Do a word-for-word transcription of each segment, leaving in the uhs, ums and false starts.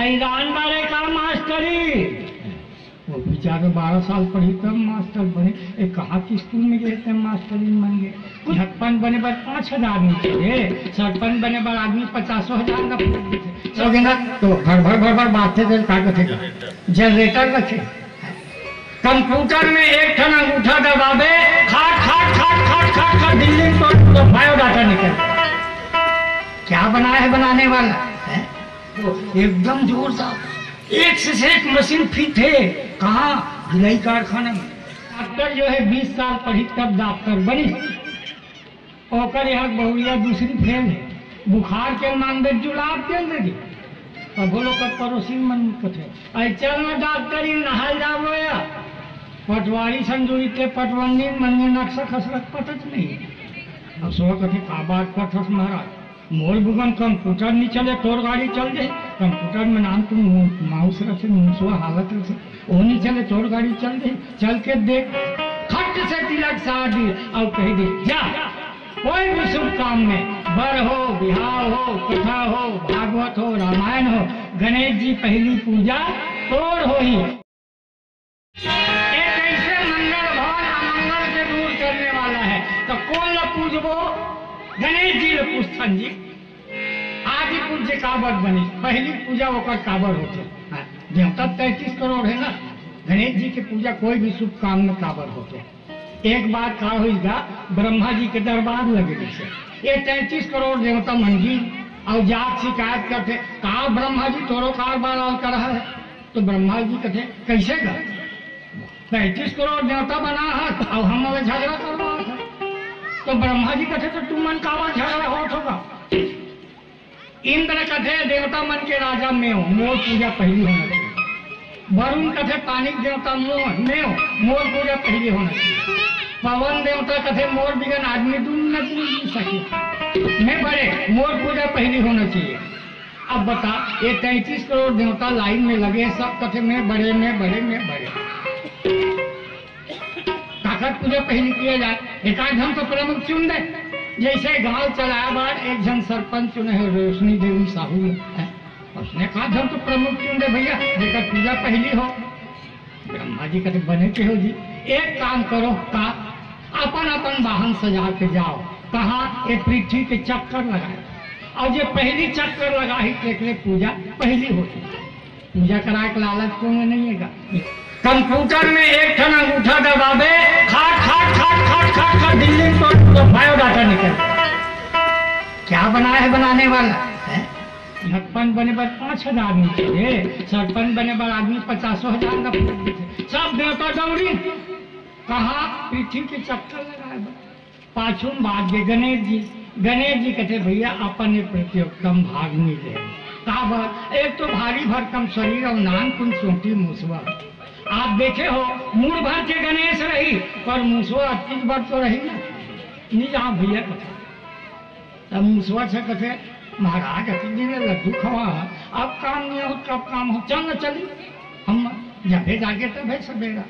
हैरान बारे का मास्टरी? वो बेचारे बारह साल पढ़ी तब मास्टर बने। ए, कहाँ के स्कूल में गए थे मास्टरी बन गए? झटपन बने बर पाँच हजार नहीं चाहिए, सरपन बने बर आदमी पचासों हजार का फूक देते। तो गिना तो भर भर भर भर बात थे, का कथे का? जनरेटर रखे। कंप्यूटर में एक ठन अंगूठा दबावे, खाट, खाट, खाट, खाट, खाट, खाट, दिल्ली में तो, तो बायोडाटा निकल। क्या बनाया है बनाने वाला? हैं? वो एकदम जोरदार, एक से एक मशीन फिट है। कहाँ? भिलाई कारखाना में। डॉक्टर जो है बीस साल पढ़ी तब डॉक्टर बनी। ओकर यहाँ बहुरिया दूसरी फेल है। बुखार के मांगे जुलाब दे देगी। अब बोलो कब पड़ोसी मन कथे, "अरे चल ना डॉक्टर, ई नहाल जाबो या।" पटवारी संजोई के पटवंडी मन में नक्शा खसरत पटत नहीं। अब सो कथे, "का बात करथस महाराज? मोर बुगन कंप्यूटर नहीं चले, तोर गाड़ी चल दे। कंप्यूटर में नाम तुम माउस रखे, मुंसवा हालत रखे।" ओनी चले तोर गाड़ी चल दे, चल के देख, खट से तिलक साध दी और कह दे, "जा, कोई भी शुभ काम में, बर हो, बिहाव हो, कथा हो, भागवत हो, रामायण हो, गणेश जी पहली पूजा तोर होही।" ये कैसे मंगल भवन अमंगल के दूर करने वाला है? तो कौन ला पूजबो? गणेश जी ला पूजथन जी। आदि पूज्य काबर बनिस, पहली पूजा ओकर काबर होथे? हाँ, देवता तैंतीस करोड़ है ना, गणेश जी के पूजा कोई भी शुभ काम में काबर होथे? एक बार का होइस गा, ब्रह्मा जी के दरबार लगे जैसे, ये तैंतीस करोड़ देवता मंगी और जात शिकायत करते, "का ब्रह्मा जी तोरो कारबार आल कर है?" तो ब्रह्मा जी कहते, "कैसे गा? पैंतीस करोड़ देवता बना है और हम लोग झगड़ा करवा है।" तो ब्रह्मा जी कहते, "तो तुम मन काबर झगड़ा होत होगा?" इंद्र कथे, "देवता मन के राजा मैं हूँ, मोर पूजा पहली होना चाहिए।" वरुण कथे, "पानी के देवता मो-, मैं हूँ, मोर पूजा पहली होना चाहिए।" पवन देवता कथे, "मोर बिगन आदमी तुम न पूज सके, मैं बड़े, मोर पूजा पहली होना चाहिए।" अब बता, ये तैंतीस करोड़ देवता लाइन में लगे, सब कथे, "मैं बड़े, मैं बड़े, मैं बड़े।" काकर पूजा पहली किया जाए, एक आध झन तो प्रमुख चुन दे। जैसे गांव चलाए बार एक झन सरपंच चुने है, रोशनी देवी साहू है, उसने कहा, "झन तो प्रमुख चुन दे भैया, जेकर पूजा पहली हो।" ब्रह्मा जी कहते, "बने के हो जी, एक काम करो का, अपन अपन वाहन सजा के जाओ।" कहाँ? ये पृथ्वी के चक्कर लगाए, और ये पहली चक्कर लगा ही, तेकरे पूजा पहली होती। पूजा कराए के लालच कोनो नहीं है का? कंप्यूटर में एक ठन अंगूठा दबावे, खाट, खाट, खाट, खाट, खाट, खाट, दिल्ली में तो, तो बायोडाटा निकल। क्या बनाया है बनाने वाला? हैं? झटपन बने बर पाँच हजार नहीं चाहिए, सरपन बने बर आदमी पचासों हजार का फूक देथे। सब देवता दौड़ी, कहाँ? पृथ्वी के चक्कर लगाए बर। पाछू म बात गे गणेश जी। गणेश जी कथे, "भैया, अपन ये प्रतियोगिता म भाग नहीं ले।" काबर? एक तो भारी भरकम शरीर और नान कुन सोटी मुसवा। आप देखे हो, मुड़ भर के गणेश रही, पर मुसवा अतकिच बर तो रही ना। नहीं जाओ भैया कथे। तब मुसवा से कथे, "महाराज, अतकिच दिन ले लड्डू खवा, अब काम नहीं हो, कब काम हो, चल न चली।" हम जबे जागे तबे सवेरा।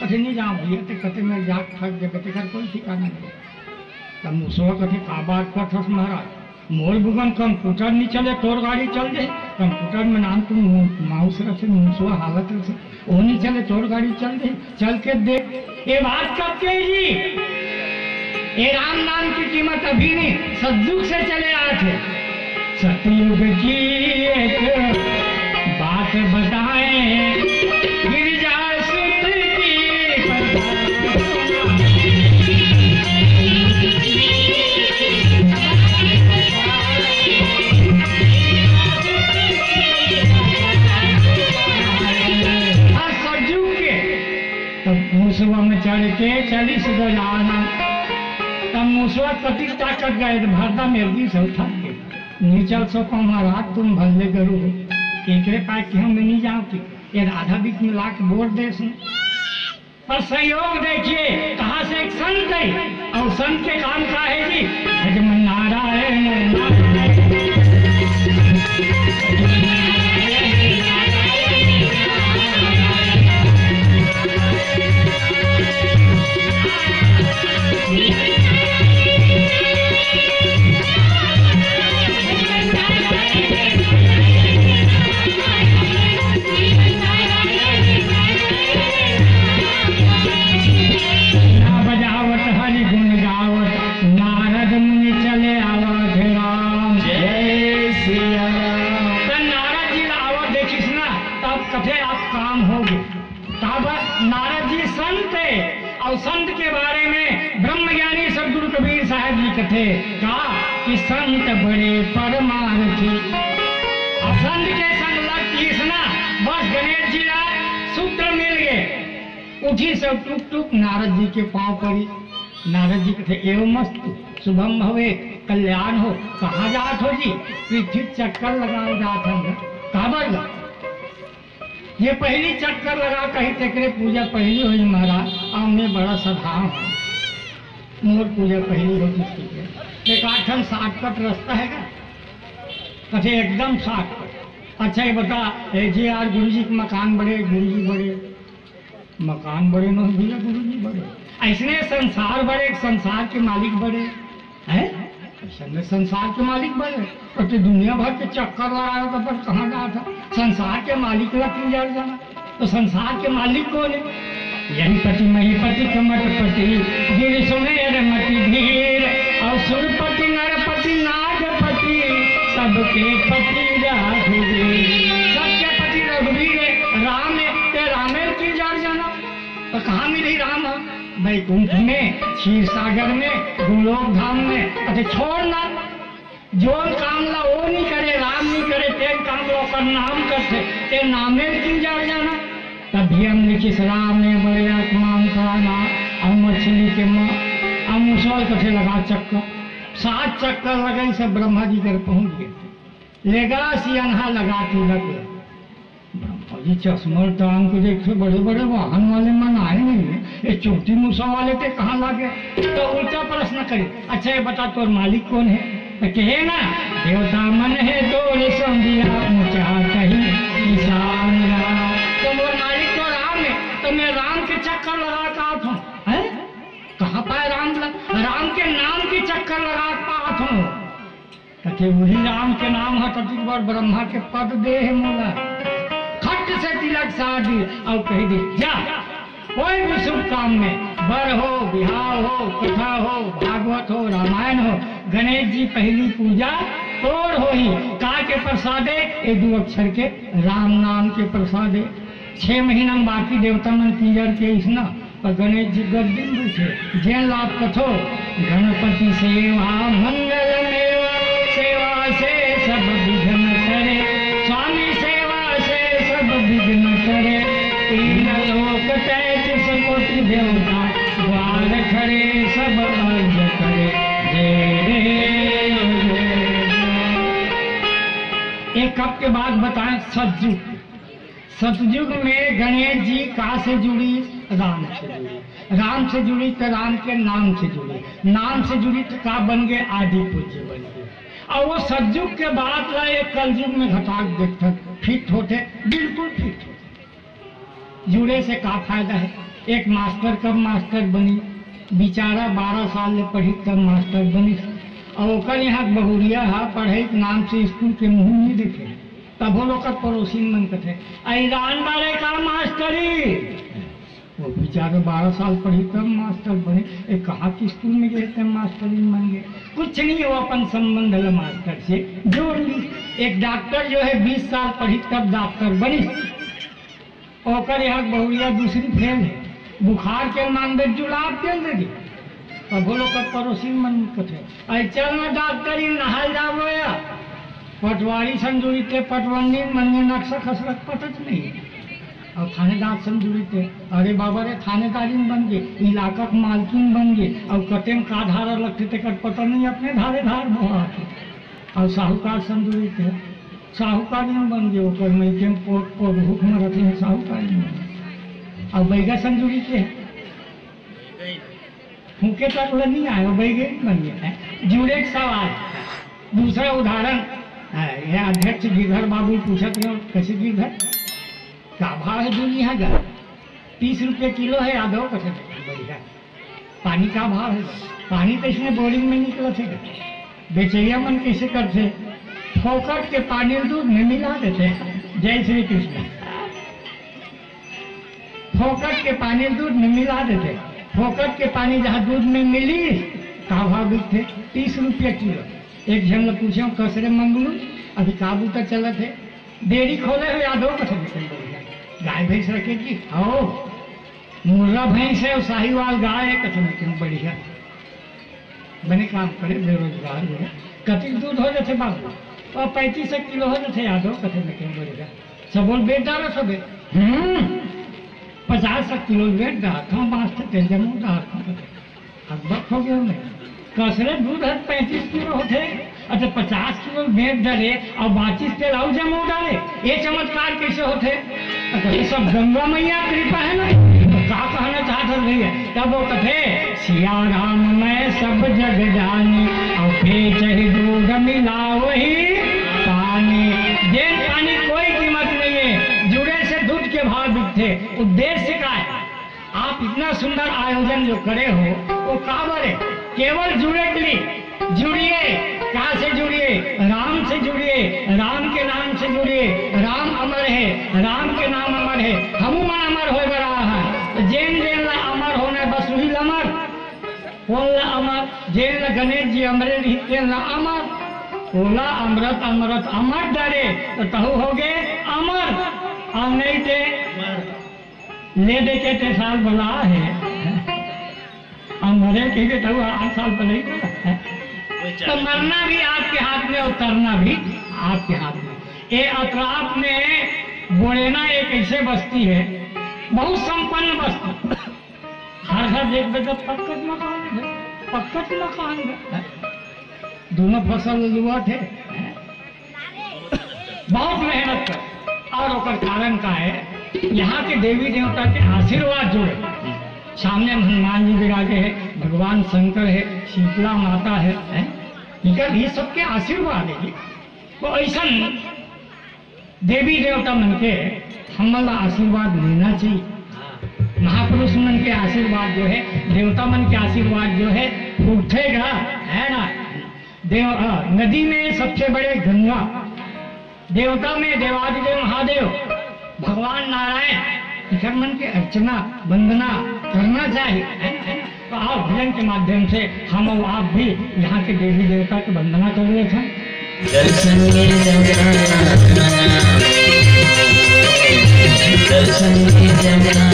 कथे, "नहीं जाओ भैया, ते कथे मैं जाग थक देबे, तेकर कोई ठिकाना नहीं।" तब मुसवा कथे, "का बात करथस महाराज? मोर बुगन कंप्यूटर नहीं चले, तोर गाड़ी चल दे। कंप्यूटर में नाम तुम माउस रखे, मुसवा हालत रखे, वो नहीं चले, तोर गाड़ी चल दे, चल के देख।" ये बात कब कही जी? ये राम नाम की कीमत अभी नहीं, सतयुग से चले आए थे। सतयुग की एक बात बताएं, गिरिजा सुत की हाँ, सरजू के। तब मुसवा में चढ़ के चालीस गज आना। तब मुसवा कति ताकत गए, तो भरदा मेरगी से उठा के। नीचल सो को महाराज तुम भल्ले गरु हो। एकरे पाए कि हम नहीं जाओ कि ये राधा बीच में लाके बोल दे सुन। पर संयोग देखिए, कहाँ से एक संत है, और संत के काम का है जी? भजमन नारायण, नारायण। काम होगे। काबर? नारद जी संत हे, अउ संत के बारे में ब्रह्मज्ञानी सदगुरु कबीर साहब जी कथे का कि संत बड़े परमारथी। अउ संत के संग लग तीसना, बस गणेश जी ला सूत्र मिल गे। उठी सब टुक टुक नारद जी के पाँव परी। नारद जी कथे, "एवमस्तु, शुभम भवे, कल्याण हो।" "कहाँ जात हो जी?" "पृथ्वी चक्कर लगाओ जात हन।" "काबर ला?" "ये पहली चक्कर लगा कही, तेकरे पूजा पहली होई महाराज, अउ मैं बड़ा साधारण हूँ, मोर पूजा पहली हो चुकी है।" "एक आठ ठन shortcut रास्ता है क्या?" कथे, "एकदम shortcut।" "अच्छा ये बता, ए जे आर गुरु जी के मकान बड़े, गुरु जी बड़े?" "मकान बड़े न हो भैया, गुरु जी बड़े।" अइसने संसार बड़े, संसार के मालिक बड़े, हैं? अइसने संसार के मालिक बड़े, तो तू दुनिया भर के चक्कर लगाए, तो पर कहाँ जात हे? संसार के मालिक ला किंजर जाना, तो संसार के मालिक कोन हे? "यही पति महीपति कमटपति, गिरि सुमेर मति धीर, अउ सुरपति नरपति नागपति, सबके पति रघुवीर।" सबके पति रघुवीर हे, राम हे, ते रामे ल किंजर जाना। तो कहाँ मिलही राम ह? बैकुंठ में, क्षीर सागर में, गोलोक धाम में। अच्छा छोड़ ना, जोन काम ला ओ नी करे, राम नी करे, तेन काम ला ओकर नाम करथे, ते नामे ल किंजर जाना। तब भीम लिखिस, "राम ने बड़े आत्मा प्राणा, अउ मछली के माँ, अउ मुसवा ल कथे लगा चक्कर।" सात चक्कर लगाइस, ब्रह्मा जी कर पहुँच गे। लेगा सियनहा लगा तिलक। ब्रह्मा जी चश्मा टांग के देखथे, बड़े बड़े वाहन वाले मन आए नहीं है, ये चोटी मुसवा वाले ते कहाँ लागे? तो उल्टा प्रश्न करे, "अच्छा ये बता, तोर मालिक कोन हे?" तो कहे ना, "देवता मन हे तोर संगिया, ऊंचा कहीं किसान ला।" तो मोर मालिक तो राम हे, तो मैं राम के चक्कर लगा के आत हूँ, हैं? कहाँ पाए राम ला? राम के नाम के चक्कर लगा के पात हूँ। कथे, "वही राम के नाम ह, ततिक बर ब्रह्मा के पद दे हे मोला।" खट से तिलक साध दी अउ कहि दी, "जा, कोई भी शुभ काम में, बर हो, बिहाव हो, कथा हो, भागवत हो, रामायण हो, गणेश जी पहली पूजा तोर होही।" का के प्रसादे? ए दू अक्षर के राम नाम के प्रसादे। छह महीना में बाकी देवता मन किंजर के अइसना, पर गणेश जी गद्दी म बइठे, जेन ला आप कथो, "गणपति सेवा मंगल मेवा, सेवा से सब विघ्न टरे, स्वामी सेवा से सब विघ्न टरे, तीन लोक तैंतीस कोटि देवता, द्वार खड़े सब अर्ज करे, जय देव जय देव।" एक कब के बात बताएं, सज्जू सतयुग में गणेश जी का से जुड़ी? राम से जुड़ी। राम से जुड़ी तो राम के नाम से जुड़ी, नाम से जुड़ी तो का बन गए? आदि पूज्य बन गए। और वो सतयुग के बात ला एक कलयुग में घटाक देखते, फिट होते, बिल्कुल फिट होते। जुड़े से का फायदा है? एक मास्टर कब मास्टर बनी? बेचारा बारह साल ले पढ़ी तब मास्टर बनी। और ओकर यहाँ बहुरिया हा पढ़े के नाम से स्कूल के मुंह नहीं देखे। तभो लोग पड़ोसी मन कथे, "अई रान बारे का मास्टरी?" वो बेचारे बारह साल पढ़ी तब मास्टर बने। ए, कहाँ के स्कूल में गए थे मास्टरी बन गए? कुछ नहीं, वो अपन संबंध ल मास्टर से जोड़ ली। एक डॉक्टर जो है बीस साल पढ़ी तब डॉक्टर बनी। ओकर यहाँ बहुरिया दूसरी फेल है, बुखार के मांग दे जुलाब दे दे। तब बोलो कर पड़ोसी मन कथे, "अई चल ना डॉक्टर, ई नहाय जाबो या।" पटवारी संजुरी ते पटवंडी मन में नक्शा खसरत पटत नहीं। और थानेदार संजुरी ते, "अरे बाबा रे, थानेदारी बन गए, इलाका के मालकिन बन गए, और कते में का धारा लगते तेकर पता नहीं, अपने धारे धार बोहात।" और साहूकार संजुरी ते, साहूकार नहीं बन गए, ओकर मई के पोट पोट भूख में रखे हैं, साहूकार नहीं बन गए। और बैगा संजुरी ते, फूके तक ले नहीं आए, वो बैगे बन गया है। जुड़े एक सवाल। दूसरा उदाहरण है, ये अध्यक्ष गिरधर बाबू पूछत रहे, "कैसे गिरधर? का भाव है दूध यहाँ का?" "तीस रुपये किलो है यादव।" "कैसे?" "बढ़िया।" "पानी का भाव है?" "पानी तो इसमें बोरिंग में निकला थे।" "बेचैया मन कैसे करते?" "फोकट के पानी दूध में मिला देते।" जय श्री कृष्ण। फोकट के पानी दूध में मिला देते। फोकट के पानी जहाँ दूध में मिली, का भाव बिकथे? "तीस रुपया किलो।" एक झन ल पूछे, "कसरे मंगलू, अभी का बूता चलत है?" "डेयरी खोले हो यादव?" कथे, "बिल्कुल बढ़िया।" गाय भैंस रखे जी? हव, मुर्रा भैंस हे अउ साहीवाल गाय हे, कथे में क्यों बढ़िया। बने काम करे, बेरोजगार हे। कतिक दूध हो जथे बाबू? अउ पैंतीस एक किलो हो जथे यादव, कथे में क्यों बढ़िया। सबो ल बेच डारत हबे। हम्म, पचास एक किलो ल बेच डारत हंव, बांचथे तेल जमो डारत हंव। हकबक हो गयो मैं। कसरे दूध हर पैंतीस किलो होथे, अच्छा, पचास किलो बेच डारे अउ बांचिस तेल अउ जमो डारे, ये चमत्कार कइसे होथे? अच्छा, ये सब गंगा मैया कृपा हे ना। तो का कहना चाहत हस भैया? तब वो कथे, "सिया राम मैं सब जग जानी, अउ बेचहि दूध मिलावहि पानी।" जेन पानी कोई कीमत नइ हे, जुड़े से दूध के भाव बिकथे। उद्देश्य का हे? आप इतना सुंदर आयोजन जो करे हो, वो काबर हे? केवल जुड़े के लिए जुड़िए। कहाँ से जुड़िए? राम से जुड़िए, राम के नाम से जुड़िए। राम अमर हे, राम के नाम अमर हे। हमू मन अमर होए बर आए हन। तो जेन जेन ला अमर होना हे, बस उही ला अमर। कोन ला अमर? जेन ला गणेश जी अमरे रही, तेन ला अमर। ओला अमरत अमरत अमर डारे, तो तहू होगे अमर। अउ नइ ते ले दे के ते साल बला हे। अउ मरे कहिबे त आठ साल पहले ही तो। तो मरना भी आपके हाथ में अउ तरना भी आपके हाथ में। ये अतराप में बोड़ेना एक ऐसे बस्ती हे, बहुत संपन्न बस्ती। हर घर देखबे तो पक्कच मकान हे, पक्कच मकान हे। दूनों फसल लुवत हे, बहुत मेहनत कर। अउ ओकर कारण का हे? यहाँ के देवी देवता के आशीर्वाद जो हे, सामने हनुमान जी विराजे हे, भगवान शंकर हे, शीतला माता हे, हैं? इनकर ये सबके आशीर्वाद हे जी। तो ऐसन देवी देवता मन के हमन ला आशीर्वाद लेना चाहिए। महापुरुष मन के आशीर्वाद जो हे, देवता मन के आशीर्वाद जो हे, उठेगा, हे ना? देव-, अ, नदी में सबसे बड़े गंगा, देवता में देवादिदेव महादेव, भगवान नारायण, इकर मन के अर्चना, वंदना करना चाहिए, हे ना? तो आओ, भजन के माध्यम से हम अउ आप भी यहाँ के देवी देवता के वंदना कर लेथन। दर्शन के जमाना, दर्शन के जमाना।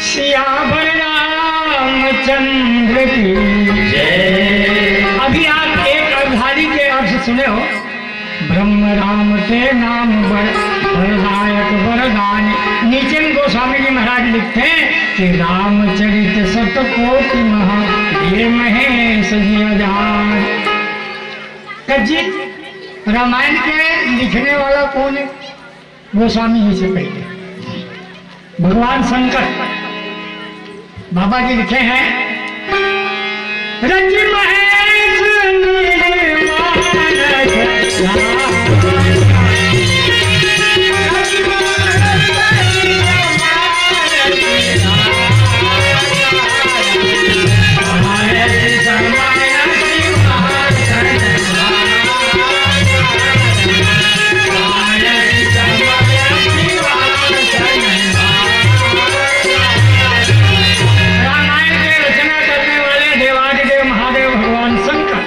सियावर रामचंद्र की जय। अभी आप एक अवधारी के अर्थ सुने हो, ब्रह्म राम के नाम बर, वरदायक वरदान। नीचे में गोस्वामी जी महाराज लिखते हैं कि रामचरित शतकोटि महा, ये महेश जी अजान। कज्जी, रामायण के लिखने वाला कौन है? गोस्वामी जी से पहले भगवान शंकर, बाबा जी लिखे हैं, रचि महेश निर्माण रामायण के रचना करने वाले देवादिदेव महादेव भगवान शंकर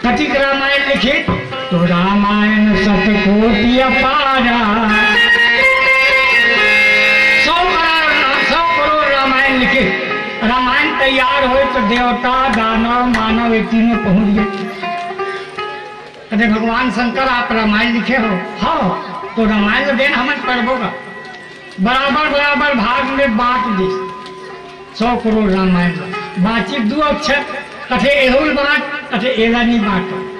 कतिक रामायण लिखे, तो रामायण शतकोटि अपारा। सौ करोड़, सौ करोड़ रामायण लिखे। रामायण तैयार होय तो देवता, दानव, मानव ये तीनों पहुंच गए। अरे भगवान शंकर, आप रामायण लिखे हो? हाँ, तो रामायण ल देन हमन पढ़बो गा। बराबर बराबर भाग में बांट दिस। सौ करोड़ रामायण ल। बांचिस दू अक्षर, कथे एहू ल बांट, कथे एला नहीं बांट।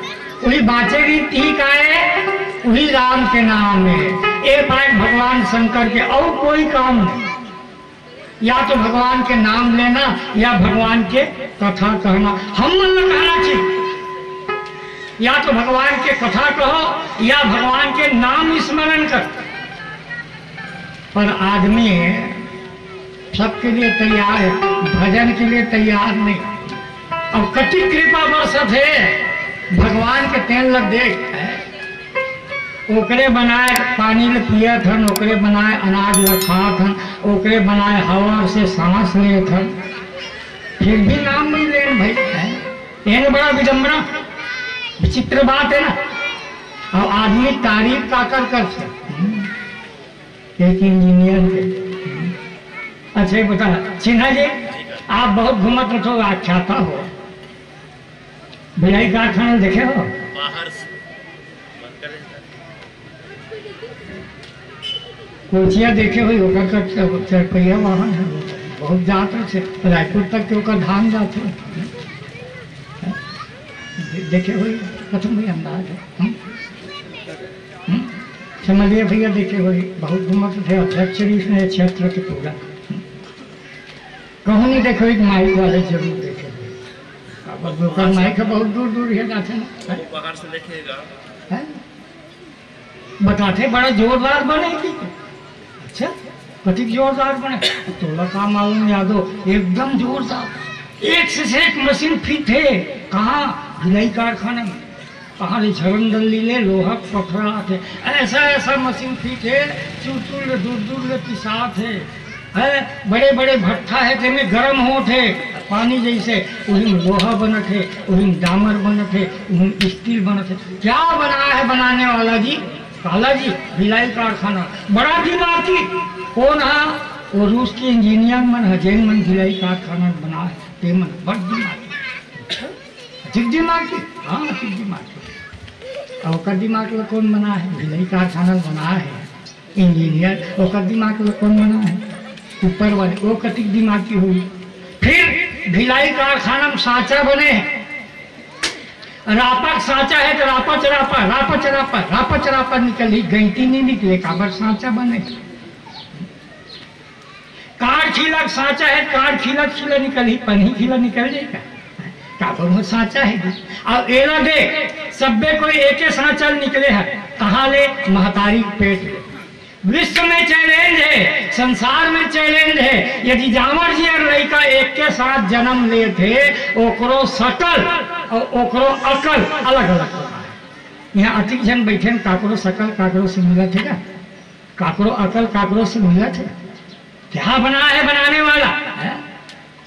वही बांचे रीत ही का हे, वही राम के नाम हे। ए पाए भगवान शंकर के अउ कोई काम नहीं। या तो भगवान के नाम लेना या भगवान के कथा कहना। हम मन ला कहना चाहिए, या तो भगवान के कथा कहो या भगवान के नाम स्मरण करो। पर आदमी सबके लिए तैयार है, भजन के लिए तैयार नहीं। अब कति कृपा बरसत हे भगवान के, तेन ल देख। ओकरे बनाए पानी ल पियत हन, ओकरे बनाए अनाज ल खात हन, ओकरे बनाए हवा से सांस लेत हन, फिर भी नाम नहीं लेन भाई। हैं? एन बड़ा विडम्बना, विचित्र बात है ना। अब आदमी तारीफ काकर करथे? हम्म। एक इंजीनियर के। हम्म। अच्छा, ये बता, सिन्हा जी, आप बहुत घूमत रहो, व्याख्याता हो, भिलाई कारखाना देखे हो? बाहर से। कोचिया देखे हो, ओकर का च-, चरपहिया वाहन है, बहुत जात रथे, रायपुर तक के ओकर धान जाथे। दे-, देखे हो, कथम भी अंदाज है। हम्म? हम्म? समझिए भैया, देखे हो, बहुत घूमत रथे, अध्यक्ष रहिस हे क्षेत्र के पूरा। हम्म? कहूँ नहीं देखे हो, माइक वाले जरूर देखे हो। अब ओकर माइक ह बहुत दूर दूर हे जाथे ना। वो बाहर से देखेगा। हैं? बताथे बड़ा जोरदार बने कि। अच्छा, कतिक जोरदार बने। तोला का मालूम यादव, एकदम जोरदार। एक से एक मशीन फिट हे। कहाँ? भिलाई कारखाना में। कहाँ ले झरन दल्ली ले लोहा पथरा आथे। ऐसा ऐसा मशीन फिट हे, चूर चूर ले दूर दूर ले पिसात हे। हैं, बड़े-बड़े भट्ठा हे, तेमे गरम होत हे, पानी जइसे, उही में लोहा बनत हे, उही में डामर बनत हे, उही में स्टील बनत हे। क्या बनाया है बनाने वाला जी? काला जी, भिलाई कारखाना, बड़ा दिमागी। कौन हा? वो रूस के इंजीनियर मन ह, जेन मन भिलाई कारखाना बनाए, ते मन बड़ दिमागी। अधिक दिमागी? हाँ, अधिक दिमागी। अउ ओकर दिमाग ल कौन बनाए हे? भिलाई कारखाना ल बनाए हे। इंजीनियर, ओकर दिमाग ल कौन बनाए हे? ऊपर वाले, वो कतिक दिमाग के होही। फिर भिलाई कारखाना में सांचा बने हे। रापा के सांचा हे त रापच रापा, रापच रापा, रापच रापा निकलही, गैंती नहीं निकले, काबर सांचा बने। काड़ खीला के सांचा हे, काड़ खीला खीला निकलही, पनही खीला निकल जाही का? काबर वो सांचा हे जी। अब एला दे, सब्बे कोई एके सांचा निकले हे, कहाँ ले? महतारी के पेट ले। विश्व में चैलेंज हे, संसार में चैलेंज हे। यदि जांवर जियर लइका एके साथ जन्म लेथे, ओकरो सकल अउ ओकरो अकल अलग-अलग होथे। इहाँ अतिक झन बइठे हन, काकरो सकल काकरो से मिलत हे का? काकरो अकल काकरो से मिलत हे? क्या बनाए हे बनाने वाला? हैं?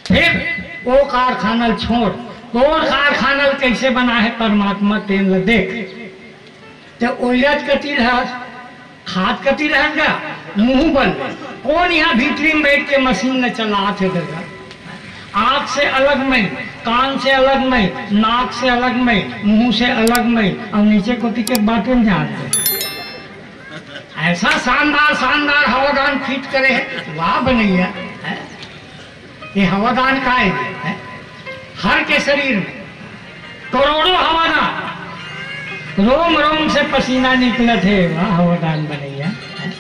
फिर ओ कारखाना ल छोड़, तोर कारखाना ल कइसे बनाए हे परमात्मा, तेन ल देख। त ओइरत कति रहस, खात कति रहस गा, मुंह बंद। कौन इहाँ भीतरी में बइठ के मशीन ल चलात हे ददा? आँख से अलग मैं, कान से अलग मैं, नाक से अलग मैं, मुंह से अलग मैं, अउ नीचे कोती के बातें जानथे। ऐसा शानदार, शानदार हवादान फिट करे हे, वाह बनइया, हैं? ये हवादान का हे, हैं? हर के शरीर में करोड़ों हवादान, रोम रोम से पसीना निकलत हे, वाह हवादान बनइया, हैं?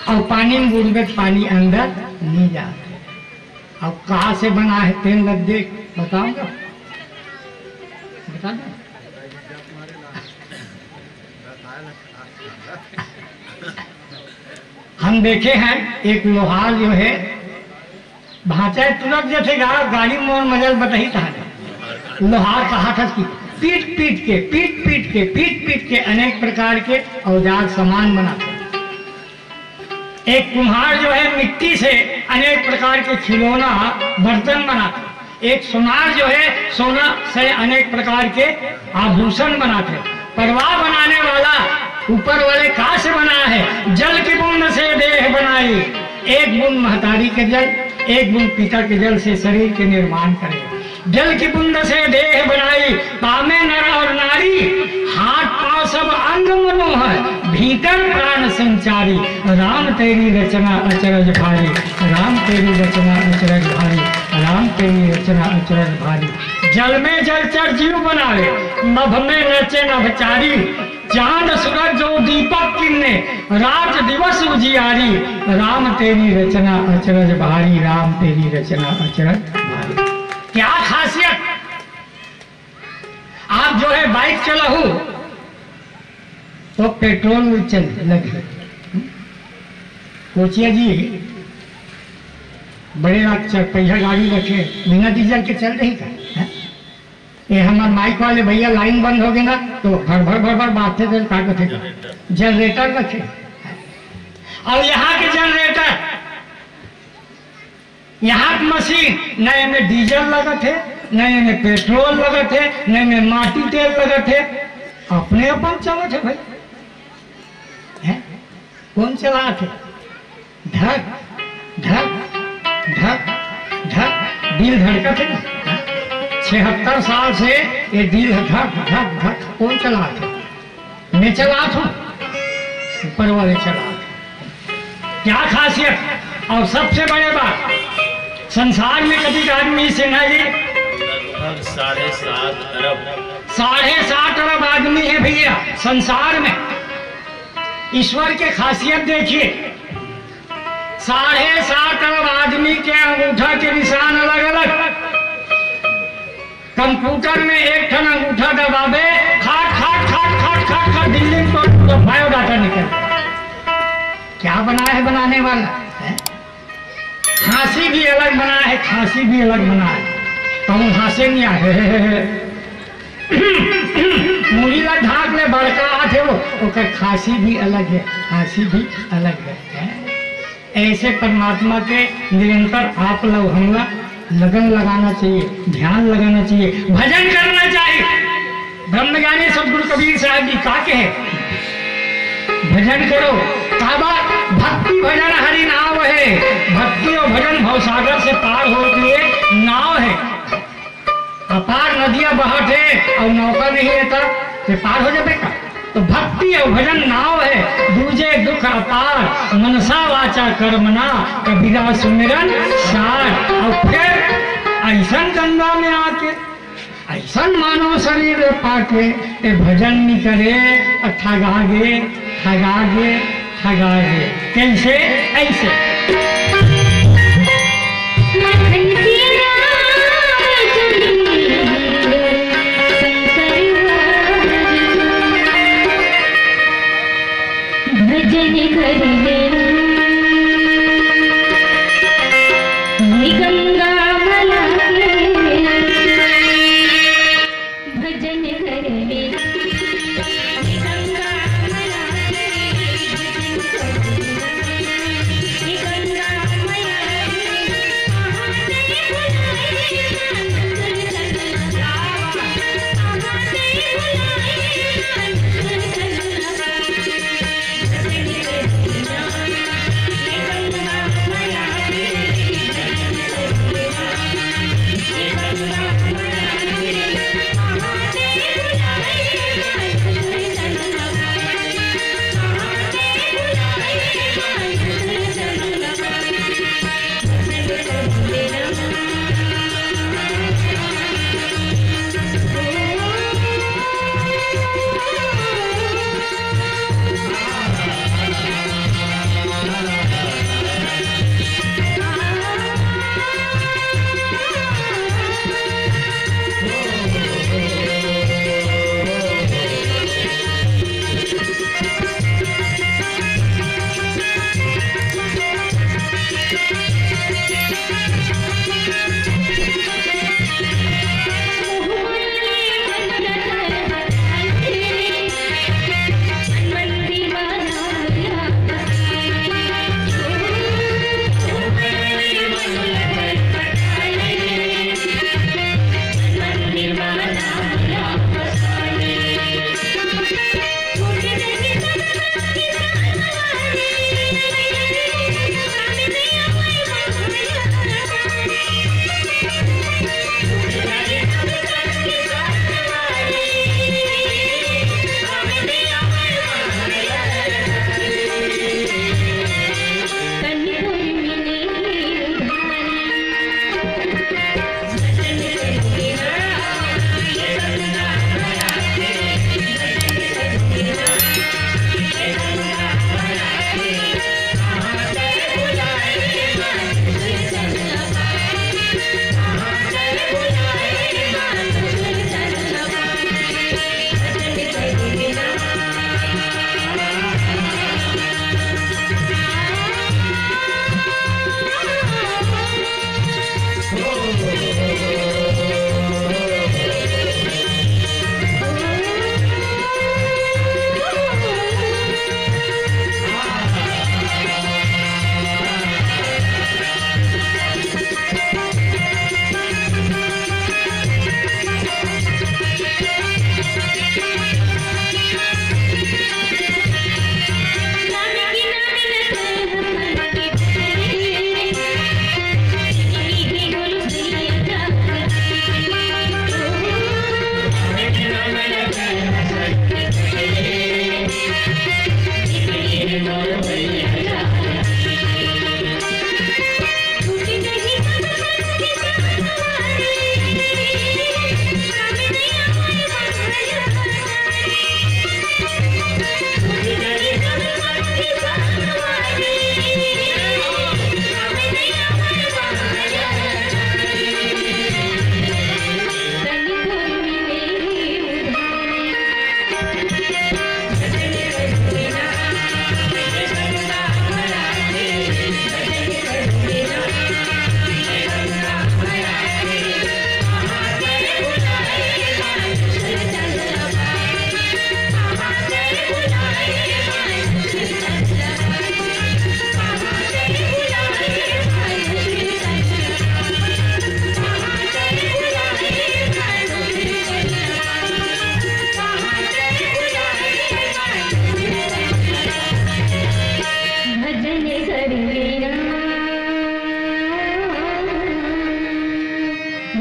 अउ पानी में बूड़बे त पानी अंदर नहीं जात हे। अब कहाँ से बना हे, तेन ल देख, बताओ ना, बता दो। हम देखे हैं, एक लोहार जो है, भांचा तुरंत जथे गा-, गाड़ी मोर मजल बताही तहाने। लोहार कहा था कि पीट पीट के, पीट पीट के, पीट पीट के अनेक प्रकार के औजार सामान बनाथे। एक कुम्हार जो है, मिट्टी से अनेक प्रकार के खिलौना, बर्तन बनाथे। एक सोनार जो है, सोना से अनेक प्रकार के आभूषण बनाथे। परवाह बनाने वाला ऊपर वाले का से बना है? जल की बूंद से देह बनाई, एक बूंद महतारी के जल, एक बूंद पिता के जल से शरीर के निर्माण करे। जल की बूंद से देह बनाई, पामे नर और नारी, हाथ पांव सब अंग मनोहर, भीतर प्राण संचारी। राम तेरी रचना अचरज भारी, राम तेरी रचना अचरज भारी, राम तेरी रचना अचरज भारी। जल में जलचर जीव बनावे, नभ में नचे नभचारी। चांद सूरज जो दीपक किन्ने, रात दिवस उजियारी, राम तेरी रचना अचरज भारी, राम तेरी रचना अचरज भारी। क्या खासियत। आप जो है बाइक चलाहू तो पेट्रोल चल लगे। कोचिया जी बड़े आप चरपहिया गाड़ी रखे, बिना डीजल के चल रही का? हैं? ये हमार माइक वाले भैया लाइन बंद हो गए ना तो भर भर भर भर बात थे, का कहते का? जनरेटर रखे। और यहाँ के जनरेटर, यहाँ के मशीन, न एमे डीजल लगत है, न एमे पेट्रोल लगत है, न एमे माटी तेल लगत है, अपने अपन चलत है भाई। हैं? कौन चलात है? धक धक धक धक दिल धड़कत है ना। छिहत्तर साल से ये दिल धक धक धक कौन चलात है? मैं चलात हूँ, ऊपर वाले चलात। क्या खासियत। और सबसे बड़े बात, संसार में कभी आदमी से ना जी, लगभग साढ़े सात अरब। साढ़े सात अरब आदमी है भैया संसार में। ईश्वर के खासियत देखिए, साढ़े सात अरब आदमी के अंगूठा के निशान अलग अलग। कंप्यूटर में एक ठन अंगूठा दबावे, खाट खाट खाट खाट खाट खाट दिल्ली में तो बायोडाटा निकल। क्या बना है बनाने वाला है? खांसी भी अलग बना है, खांसी भी अलग बना है। कहूँ हंसे नहीं आए। मुड़ी ला ढाक ले बड़का आथे वो, ओकर खांसी भी अलग है, खांसी भी अलग है। ऐसे परमात्मा के निरंतर आप लोग हमला लगन लगाना चाहिए, ध्यान लगाना चाहिए, भजन करना चाहिए। ब्रह्मज्ञानी सदगुरु कबीर साहब जी का कहे, भजन करो। काबा? भक्ति भजन हरि नाव है। भक्ति और भजन भवसागर से पार होने के लिए नाव है। अपार नदिया बहत है और नौका नहीं है तो ते पार हो जाबे का? तो भक्ति और भजन नाव है, दूजे दुख अपार, मनसा वाचा कर्मना, कबीरा सुमिरन सार। और फिर ऐसन गंगा में आके, ऐसन मानव शरीर पाके, ए भजन नहीं करे, अ ठगा गे, ठगा गे, ठगा गे। कैसे? ऐसे। भजन कर ले ये गंगा माया के, भजन कर ले।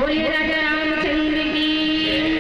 ये राजा